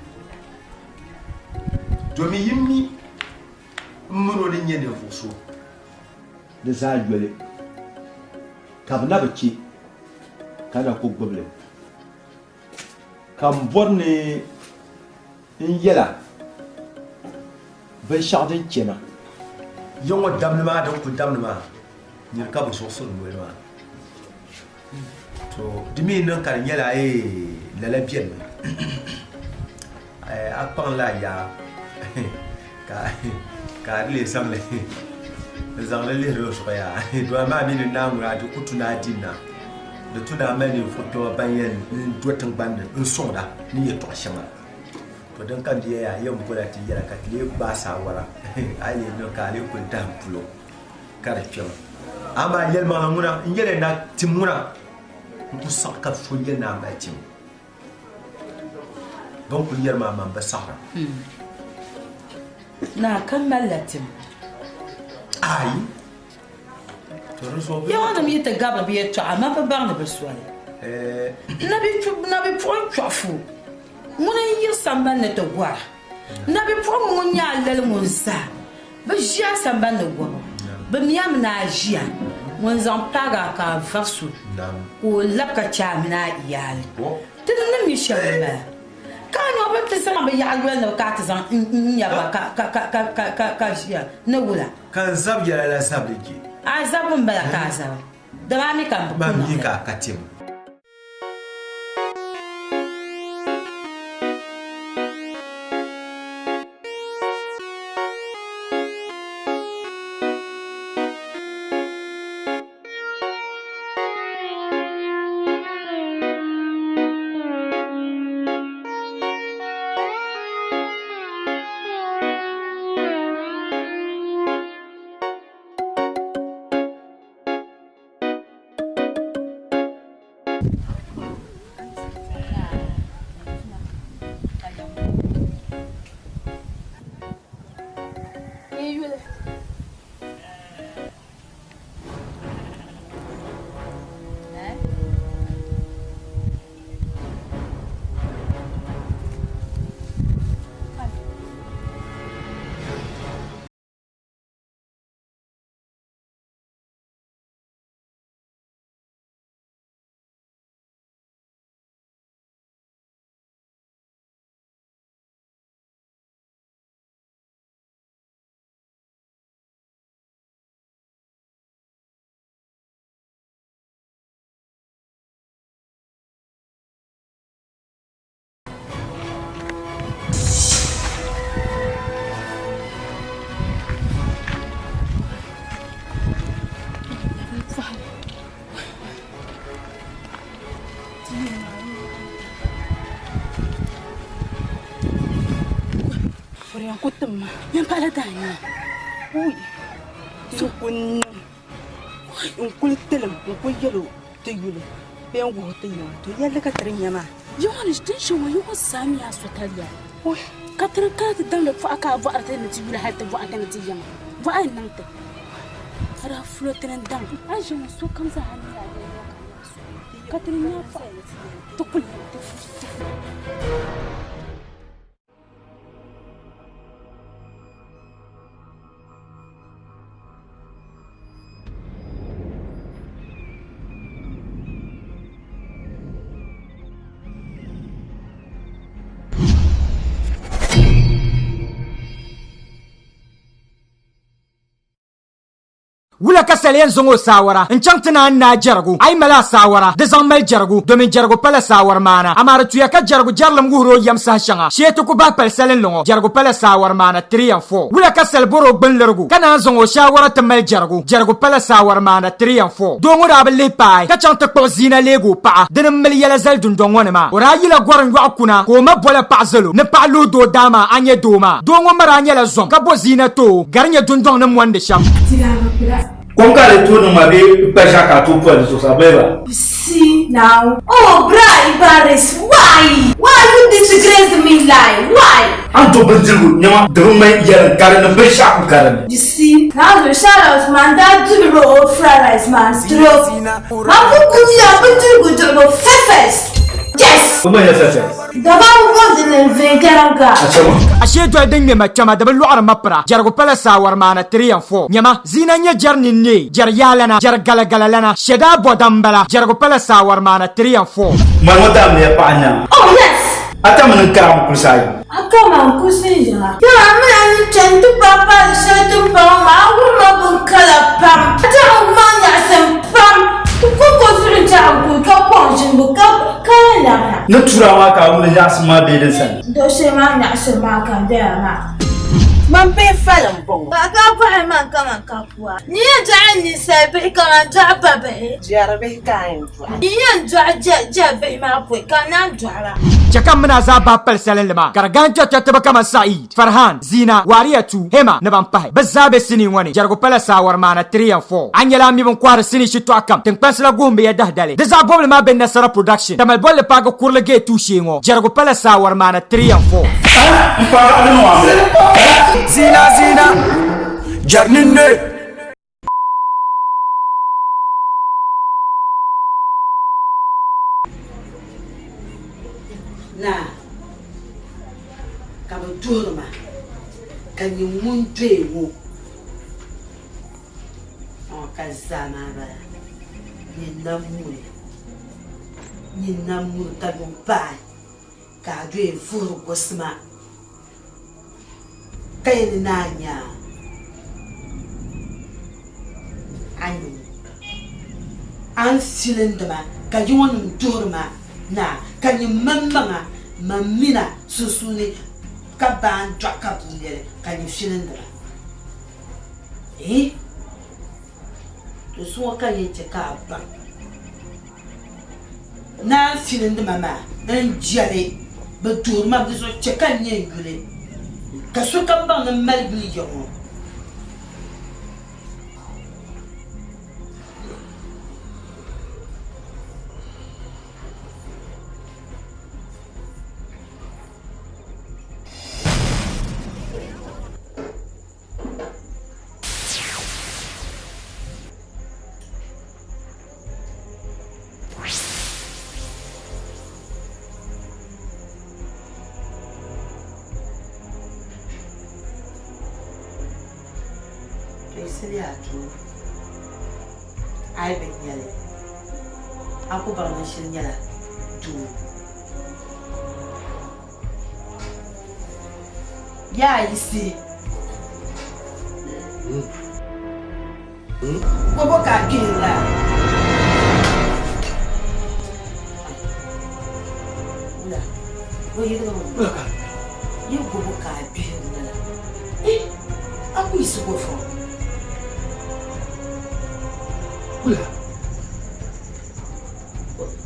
domin yi mi m min o ni nyɛ ninvuɣ so. Di zaa yoli ka bɛ na bi chɛ ka na ku gbibi li, ka m bɔri ni n yɛl a binshɛɣu din chɛ ma. Ya ŋɔ damli maa din kuli damdi maa, nyini ka bɛ zuɣusiri noli maa. To di mi niŋ ka di nyɛla lala benimi, a kpaŋla a yaa ka a di lee zaŋ li n-zaŋ li lihiri o zuɣu yaa. Doo amaa mi ni naa ŋuna di ku tu ni a di na, di tu ni a mali ninvuɣ kpɛma ban yɛn do tiŋgbani ni n-sɔŋda ni yɛtɔɣ shɛŋa. To din ka di yɛya yɛn bola ti yɛla ka ti lee gbaai saawara a yi lee niŋ ka a lee kuli dahim polo ka di kpɛm. Amaa yɛlimaŋli ŋuna n yɛli na tim ŋuna n ku saɣi ka so yɛli ni a mali tim. Bɛ ni kuli yɛri maa man bi saɣira. Naa ka malila tim. Ayi. To di zuɣu. Yaɣanim yi ti gabiri bɛ yɛtɔɣa, man bi baŋ ni bɛ soli. Nabipuɣin chɔɣifu ŋuni n-yiri sambani ni ti gɔra. Nabipuɣiŋga ŋun nyɛ alali ŋun zaa bi ʒi a sambani ni gɔbu. Bɛ mi a mi ni a ʒiya ŋun zaŋ paagi a ka a vari so ka o labi ka chɛ a mini a iyaali. Ti ni mi shɛm m-bala. Ka a nyo bɛ ti zaŋ bɛ yaɣa yoli ni bɛ ka a ti zaŋ n-nya ba ka ʒiya ni wula? Ka n zab yɛla la zabili je. A zabbu m-bala ka a zaba, dama a mi ka m bi ku Man mi niŋ li. ka a ka tim. N kuli tilim n kuli yɛl o ti yuli bee n wuhi ti yiŋa to yɛlli ka tiri nya maa Yiŋɔ ni din shɛ ŋɔ yiŋɔ saami a sotaliya ka tiri kana ti damdi pɔɣu ka a bɔhiri ti ni ti yuli hali ti bɔhi ti ni ti yiŋa bɔɣu n niŋ ti ka daa fulo ti ni daŋ a ʒi ŋɔ sokam zaa mi a yɛli ka so ka tiri nya pɔɣu ti kuli ti Wula ka sali yɛn zaŋ o saawara n-chaŋ ti naan naai jɛrigu? A yi mali a saawara, di zaŋ mali jɛrigu, domin jɛrigu pala saawar maana. Amaa di tuya ka jɛrigu jɛrilim wuhiri o yɛm saha shɛŋa. Shee ti ku bahi pali salinli ŋɔ, jɛrigu pala saawar maana 3 and 4. Wula ka sali bɔri o gbunlirigu ka naan zaŋ o shaawara ti mali jɛrigu? Jɛrigu pala saawar maana 3 and 4. Doo ŋɔ daa bi lihi paai ka chaŋ ti kpuɣi Zina leegi o paɣa. Dini m-mili yɛla zali dundɔŋ ŋɔ ni maa. O daa yila gɔrim yɔɣu kuna ka o ma bɔla paɣa zalo ni paɣa luhi doo daa maa a nyɛ doo maa. Doo ŋɔ ma daa nyɛla zom ka bo Zina ti o. Gari nyɛ dundɔŋ ni mondi shɛm. Kom ka di tooi niŋ ma bee kpa ʒiɛɣu ka a tooi poli di zuɣusaa bee ba? You see now? Oh bra Ibaris why? Why you disgrace me like why? A ni to bindirigu nɛma di bi ŋmani yɛlim ka di ni binshɛɣu kuli ka dinni. You see now the shout out man daa duɣiri o fried rice maa straight man ku kumiya bindirigu duɣibu fefes yes. O gba nyɛ fefes. Ashee doli din ŋmɛ ma kpɛma di bi lɔɣiri ma pira. Jɛrigu pala saawari maana 3 and 4. Nyama, Zina n-nyɛ jɛri nini neei, jɛri yaalana, jɛri galagala lana, shɛ daa bɔ dam m-bala. Jɛrigu pala saawari maana 3 and 4. Mali ŋɔ daa miya paɣa nyaŋa. Oh yes! A ta mini n kara n kulisi ayi. A kama n kulisi n yaŋa. Yaŋa a mini a ni chani ti paai paali shɛli ti ni paŋ maa, a wuhi ma bin kala pam. A chaŋ n maŋ nyaɣisim pam. Ti ku ko zuɣu n-chaŋ n kuli ka kɔŋ ʒinibu ka ka yɛn labina. Ni tura maa ka a wuli nyaɣisim maa bee din sani? Dɔshee maa nyaɣisim maa ka n doya maa. Man bihi fali m-bɔŋɔ. Ka ka bɔhi man kaman kapua. Ni yɛn dɔɣi ninsal bihi kaman dɔɣi pa bihi. Jɛri bihi ka a yɛn dɔɣi. Ni yɛn dɔɣi jɛ bihi maa pɔi ka n naan dɔɣi ba. Chɛ ka m mini a zaa bahi pali salinli maa, ka di gahim kpɛrikpɛritiba tiba kaman Sa'id, Farhan, Zina, Wariyatu, Hema ni ban pahi. Bɛ zaa be sinii ŋɔ ni. Jɛrigu pala saawari maana 3 and 4. A nyɛla a mi bɛn kɔhiri sinii shitɔɣu kam tiŋkpansi la guhimbu ya dahidali. Di zaɣ bɔbili maa be Nasara Production, Tamale bolli paagi kurili gate 2 shee ŋɔ. Jɛrigu pala saawari maana 3 and 4. Zina zina, jɛri ninni. Naa, ka bɛ duhiri ma, ka nyɛ ŋun doya ŋɔ, ɔɔ ka zaa maa bala, nyɛ nam muni, nyɛ nam muni ka yuŋ paai ka a doya vuhiri gosima. Ka yɛli ni a nya a ni a ni filindi ma ka yi ŋɔ nim duhiri ma na, ka nyɛ maŋmaŋa man mina sunsuuni ka baa n-dɔɣi ka bua lɛli ka nyɛ filindi ma. Eeh! To zuŋɔ ka n yɛn chɛ ka a baŋ ni a ni filindi ma maa n jɛli bɛ duhiri ma, di zuɣu chɛ ka n nya n yuli, ka sokam baŋ ni m mali yuli ya ŋɔ. Yiɣisili a tooni, a yi bi nya li, a ku baŋ ni shili nyɛla doo. Yaa yiɣisi! Gobo ka a gbihiri la? Wula? O yirigimi mi. Yi gobo ka a gbihiri la? Eh! A ku yiɣisi go fɔŋ. Wula?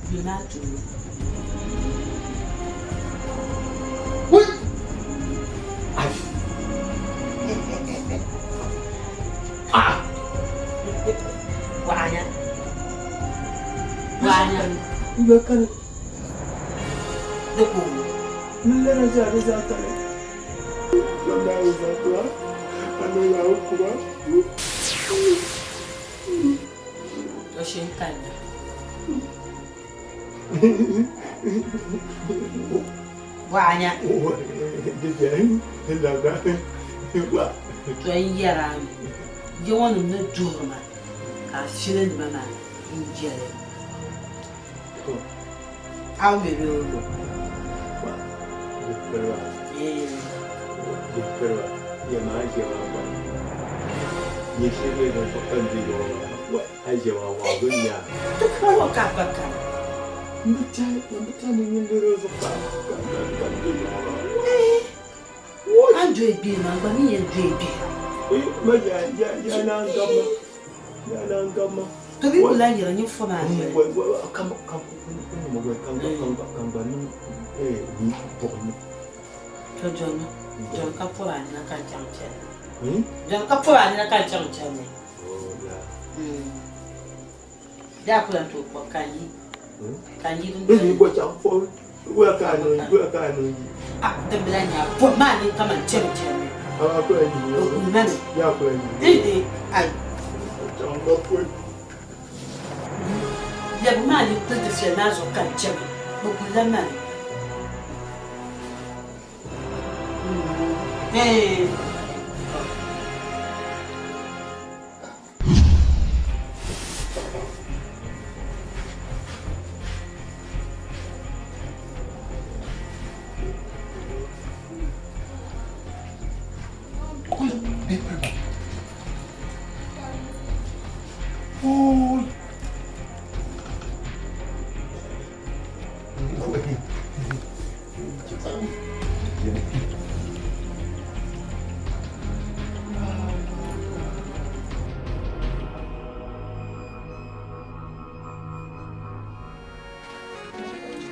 Yuli maa tuuli. Waɣanya. Waɣanya. N kani. Di ko. N lana zaa di zaa kani. Wallahi zaa tura. Ano ya kuma. O shee n-kanna. Waɣanya. To n yɛri a mi, ya ŋɔ nim ni duhiri ma ka a filindi ma maa n-jɛli. A mi bɛ o yo. Ti kpɔŋɔ ka a pa kani. A ni doyi bihi maa, n gba mi yɛn doyi bihi. To bɛ ku lahi yɛra nyin fo maa noli. To dɔni, dɔni ka pɔbi a nina ka n chaŋ chani. Dɔni ka pɔbi a nina ka n chaŋ chani. Bee a ku lan tooi kɔbi ka n yi, ka n yi din doli. Ah, din bi lahi nyɛ a pɔbi maa ni kaman chɛmi chɛmi. O kuli ma mi. Ihi, ai. Lɛbi maa ni pili dufɛli maa zuɣu ka n chɛmi, bɛ kuli la ma mi. Hey.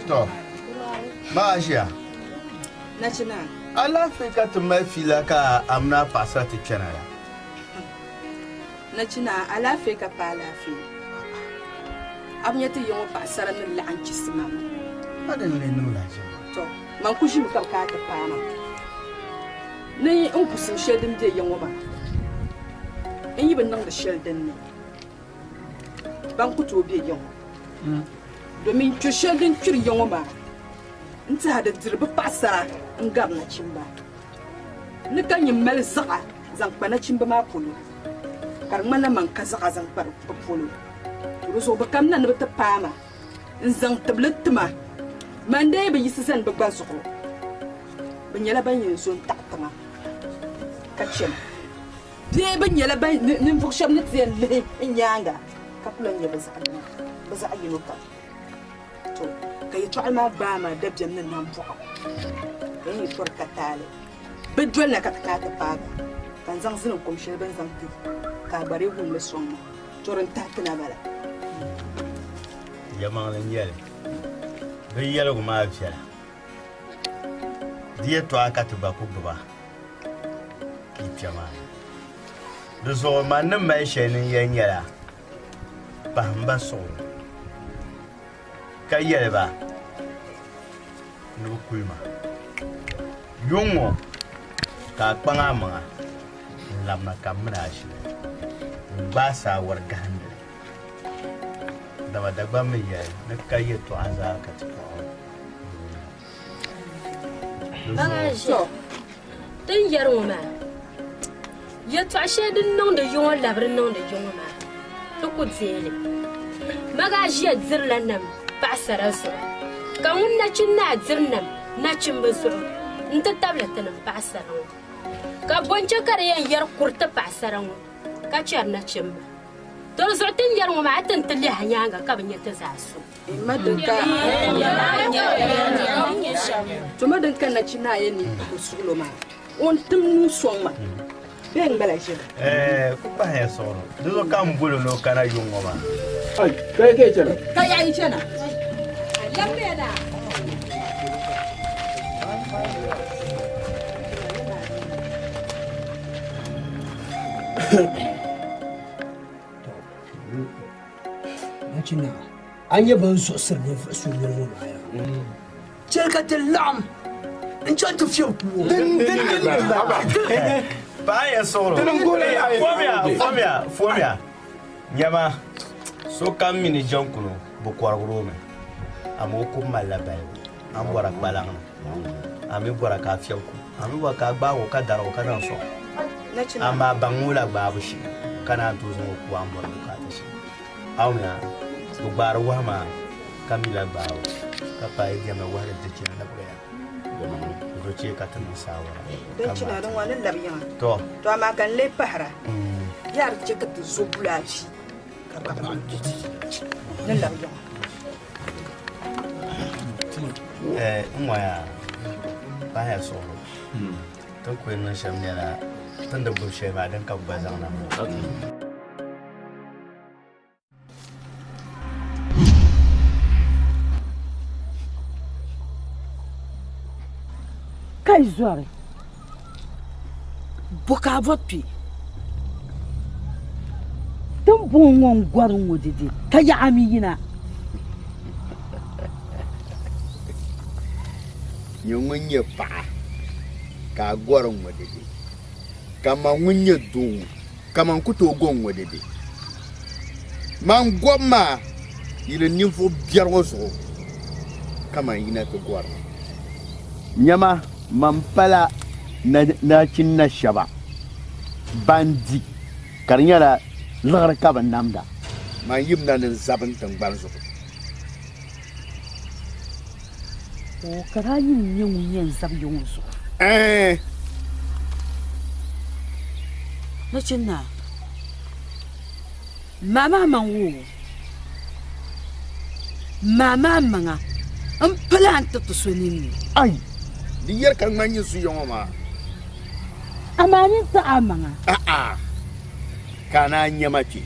To, maa ʒiya. Nachina. Alaafee ka ti mali fiila ka a mini a paɣasara ti kpɛna la. Nachina, alaafee ka pa alaafee. A bi nya ti yiŋɔ paɣasara ni laɣim chisimam. A din lee niŋ la ʒiya maa. To, man ku ʒimi ka bɛ kana ti paai ma ni n kusim shɛli din be ya ŋɔ maa, n yi bi niŋdi shɛli din ni, ban ku tooi be ya ŋɔ. Domin kpir shɛli din kpiri ya ŋɔ maa, n tɛha di diri bɛ paɣisara n-gari nachimba. Ni ka nyin mali zaɣa zaŋ kpa nachimba maa polo, ka di ŋmanila man ka zaɣa zaŋ kpa bɛ polo. To di zuɣu bɛ kamina ni bɛ ti paai ma. N-zaŋ tibili ti ma. Man dee bi yiɣisi zani bɛ gba zuɣu. Bɛ nyɛla ban yɛn zo n-taɣi tiŋa ka chɛ ma. Bee bɛ nyɛla ban ninvuɣ shɛba ni ti yɛn lihi n nyaaŋa ka ku lan nya bɛ zaɣ yino, bɛ zaɣ yino kam. To, ka yɛtɔɣili maa gbaai ma dabiɛm ni nambɔɣu, ka n yi tɔri ka taali. Bɛ dolina ka ti kana ti paai ba, ka n zaŋ zilinkom shɛli bɛ ni zaŋ ti ka a gba dii wum li sɔŋ ma. To din tahi ti na bala. Yɛlimaŋli n-nyɛ li, bɛ yɛligu maa viɛla. Di yɛtɔɣa ka ti gba ku gbiba yi kpe maa ni. Di zuɣu man ni mali shɛli ni n yɛli nyɛla, pahim ba suɣuri ka yɛli ba ni bɛ kuli ma. Yuŋ ŋɔ ka a kpaŋ amaŋa n-labina ka m min a ʒini n-gbaai saawari gahindili. Dama Dagbaŋ mi yɛli ni ka yɛtɔɣa zaa ka ti kɔɣi Paɣa ʒiya. Ti ni yɛri ŋɔ maa, Yɛltɔɣa shɛli din niŋdi yi ŋɔ labiri niŋdi yi ŋɔ maa, ti ku deei li. Magaa ʒiya dirila nam paɣisara zuɣu, ka ŋun nachin naa diri nam nachimba zuɣu nti tabili tinim paɣisara ŋɔ. Ka bɔ n-chɛ ka di yɛn yɛri kuri ti paɣisara ŋɔ ka chɛri nachimba? To di zuɣu ti ni yɛri ŋɔ maa, a ti ni ti lihi a nyaaŋa ka bi nya ti zaa so. Tuma din ka nachin naa yɛn niŋ o suɣulo maa, o ni tim nuu sɔŋ ma bee n-gbala ʒiri. Ɛɛ, ku kpahiya suɣuri. Di zuɣu ka m boli ni o kana yuŋ ŋɔ maa. Ai, ka ya ka yi chana? Ka ya yi chana? Nachin naa, a nyɛ ban zuɣusiri ninvuɣ so yuli ŋɔ maa yaa. Chɛli ka ti laɣim n-chaŋ ti fiɛbi kuo. Paɣa ya suɣuro. Fomiya, fomiya, fomiya. Nyama, sokam mi ni Jaŋkuno bi kɔrigiri o mi, amaa o kum malila balibu. A ni bɔra kpalaŋ ni, a mi bɔra ka a fiɛbi ku, a mi bɔra ka a gbaag o ka darig o ka zaŋ sɔŋ. Amaa baŋmi o la gbaabu shee ka naan tooi zaŋ o ku a ni bɔri bukaata shɛm. A wum ya, bɛ gbaari wahu maa ka mi la gbaabu ka paai diɛmda wahu di dichina labigi ya. Di zuɣu chɛ ka ti niŋ saawara Din ka china maai din ŋɔ ni labi yiŋa. Tɔ. To amaa ka n lee pahira. Yaa di chɛ ka ti zo bulaafi ka baɣa ni labi yiŋa. Eh, n ŋɔ yaa pahiya suɣulo. Ti ni kuli niŋ shɛm nyɛla ti ni di gbubi shɛli maa din ka bɛ gba zaŋ na ŋɔ. Ka yi zɔri bɔ ka a bɔri kpe ti ni bɔŋɔ ŋɔ n-gɔri ŋɔ dede ka yaɣa mi yina. Nyɛ ŋun nyɛ paɣa ka a gɔri ŋɔ dede, ka man ŋun nyɛ doo ka man ku tooi go ŋ-ŋɔ dede. Man gɔbu maa yili ninvuɣ biɛri ŋɔ zuɣu ka man yina ti gɔri li. Nyama, man pala nachin na shɛba ban di ka di nyɛla liɣiri ka bɛ namda. Man yimina ni n zabi n tiŋgbani zuɣu. O ka daa nyin nyɛ ŋun yɛn zabi ya ŋɔ zuɣu. Ɛɛn. Nachin naa, maami a maŋ o, maami a maŋa m-pili a ni tiriti so ninni. Ai! Di yɛri ka ŋmani nyin su ya ŋɔ maa. Amaa nyin taɣi a maŋa. A'a! Ka a naan nya ma kpe.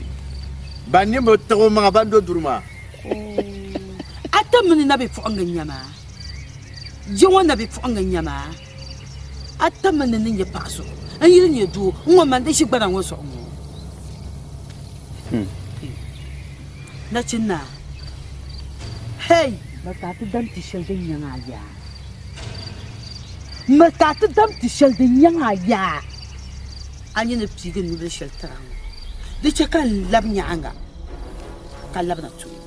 Ban nini bi tiɣi o maŋa ban do duri maa. A ti mini nabipuɣiŋga n-nyɛ ma, ya ŋɔ nabipuɣiŋga n-nyɛ ma. A ti mini ni nyɛ paɣ so n yili nyɛ doo n-ŋɔ man di ʒi gbana ŋɔ zuɣu ŋɔ. Nachin naa, hei! Miri ka a ti dam ti shɛli din nyaŋ a yaa. Miri ka a ti dam ti shɛli din nyaŋ a yaa. A nini piigi n nubili shɛli tira ŋɔ, di chɛ ka n lab nyaaŋa ka labina tuui.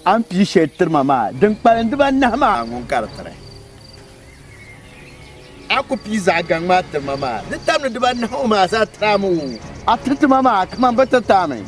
A ni pii shɛli tiri ma maa, din kpalim dibanahi maa ŋun ka di tiri. A ku pii zaɣ gaŋ maa tiri ma maa, di tamdi dibanahi ŋɔ maa zaa tiri a mi o. A tiri ti ma maa kaman bɛ tiriti a mi.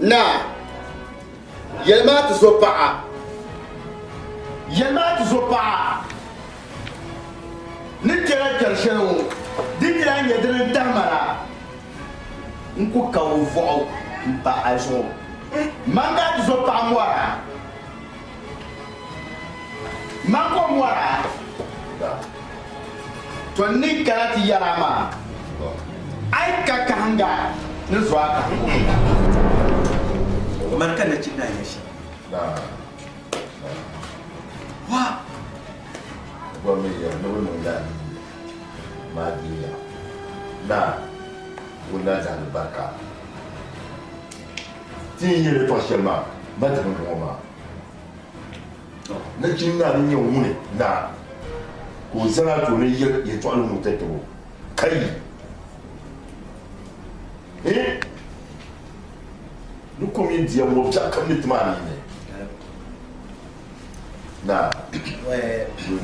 Naa, yɛlimi a ti zo paɣa. Yɛlimi a ti zo paɣa ni kpɛra kpɛri shɛli ŋɔ, di ti lahi nyɛ dini n-tahi ma na n ku ka o vɔɣu m-pa a zuɣu. Man ka a ti zo paɣa mɔra. Man ka o mɔra. To n ni kana ti yɛri a maa, a yi ka kahiŋga ni zo a kahiŋgu. Mani ka nachin naa nya shɛm. Wa! Bɔri mi yɛri ni bɛ niŋ yaa ni maa di ya. Naa, o na zaŋdi barika. Ti ni yɛli yɛtɔɣ shɛli maa, ma ti bi niŋ o maa. Nachin naa ni nyɛ ŋuni naa ka o zani a tooni yɛli yɛtɔɣili ŋɔ tatabo ka yi eh ni kom yi diya ŋɔ biɛɣu kam ni ti maa ni yi ni naa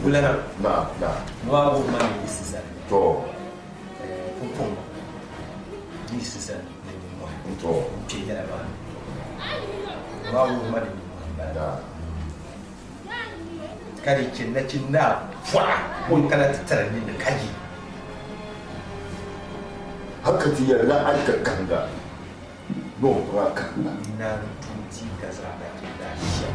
Wulana naa naa Nua wuhi ma ni yiɣisi zani to pumpɔŋɔ yiɣisi zani ni nimmɔhi to n kpe yɛla maa ni Nua wuhi ma ni nimmɔhi m-bala ka di chɛ nachin naa pɔɣa o kana ti tiri nini ka yi. Hal ka ti yɛlila a yi ka kahiŋga ni o kpuɣi a kahiŋga. Naa n-tuui ti ka zaɣ nachin naa shɛm.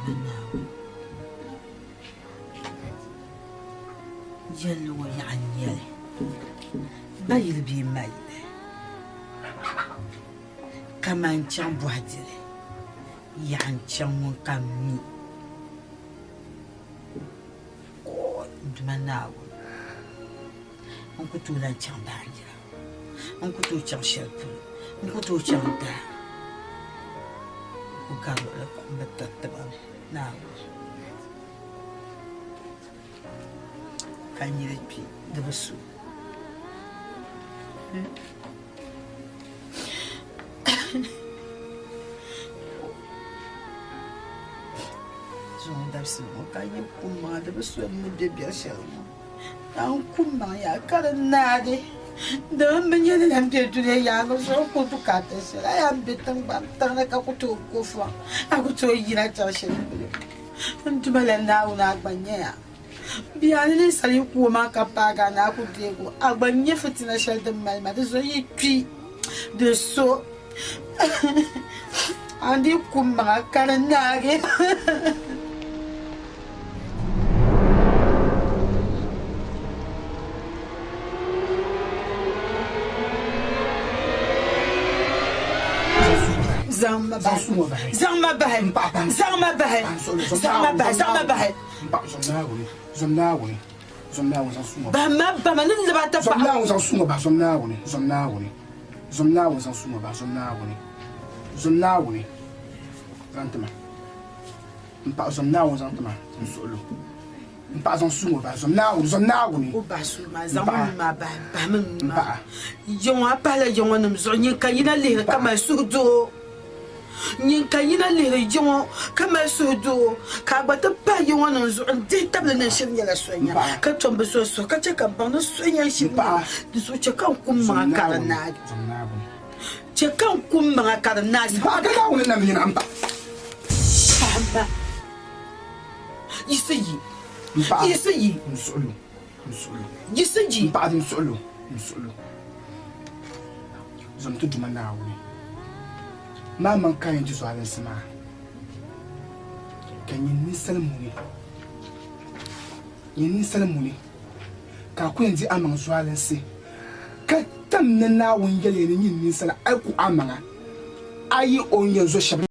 Duma Naawuni, yɛlli ŋɔ yaɣa n-nyɛ li, ba yili bee ma yili, kaman n chaŋ bɔhi dili, yaɣa n-chaŋ ŋun ka m mi. N Duuma Naawuni, n ku tooi lan chaŋ baanjira, n ku tooi chaŋ shɛli polo, n ku tooi chaŋ daa, n ku gari luɣili kam bɛ tiriti ba mi, Naawuni. Ka n yili kpi di bi su. Zuŋɔ dabisili ŋɔ ka yi kum maŋa di bi so n ni be biɛri shɛli ŋɔ ka n kum maŋ yaa ka di naagi dama m bi nya ni lan be dunia yaaŋa zuɣu n ku bukaata shɛli a yaa m be tiŋgbani tiŋli ka ku tooi go fɔŋ a ku tooi yina chaŋ shɛli polo n Duuma la Naawuni a gba nyaya bia ni ninsal yi ku o maa ka paagi a ni a ku deeg o a gba nya fitina shɛli din mali ma di zuɣu yi kpi di so a ni dii ku maŋa ka di naagi. Zaŋ ma bahi, zaŋ ma bahi, zaŋ ma bahi, zaŋ ma bahi, zaŋ ma bahi. Zom Naawuni, zom Naawuni, zaŋ suŋɔ bahi. Ma ba ma ni lab a Zom Naawuni, zaŋ suŋɔ bahi, zom Naawuni, zom Naawuni, zom Naawuni, zaŋ suŋɔ bahi, zom Naawuni, zom Naawuni, zaŋ ti ma. M paɣa zom Naawuni zaŋ ti ma n suɣilo. M paɣa zaŋ suŋɔ bahi, zom Naawuni, zom Naawuni. O bahi suɣilo maa, zaŋ o nuu maa bahi, bahimi n nuu maa. Yiŋɔ, a pahila yiŋɔnim zuɣu, nyin ka yina lihiri ka mali suhudoo. Nyin ka yina lihiri yiŋɔ ka mali suhudoo, ka a gba ti pahi yiŋɔnim zuɣu n-dihi tabili ni n shiri nyɛla suhunya, ka tom bi zo suhu, ka chɛ ka m baŋ ni suhunya n-shiri nyɛ di zuɣu chɛ ka n kum maŋa ka di naagi. Chɛ ka n kum maŋa ka di naagi. Pahimma, yiɣisi yi, yiɣisi yi, yiɣisi yi. Zom ti Duuma Naawuni maa maŋ ka yɛn di zualinsi maa, ka nyin ninsal muni, nyin ninsal muni, ka a ku yɛn di amaŋ zualinsi, ka tam ni Naawuni yɛliya ni nyin ninsala a yi ku amaŋa, a yi o ni yɛn zo shɛba.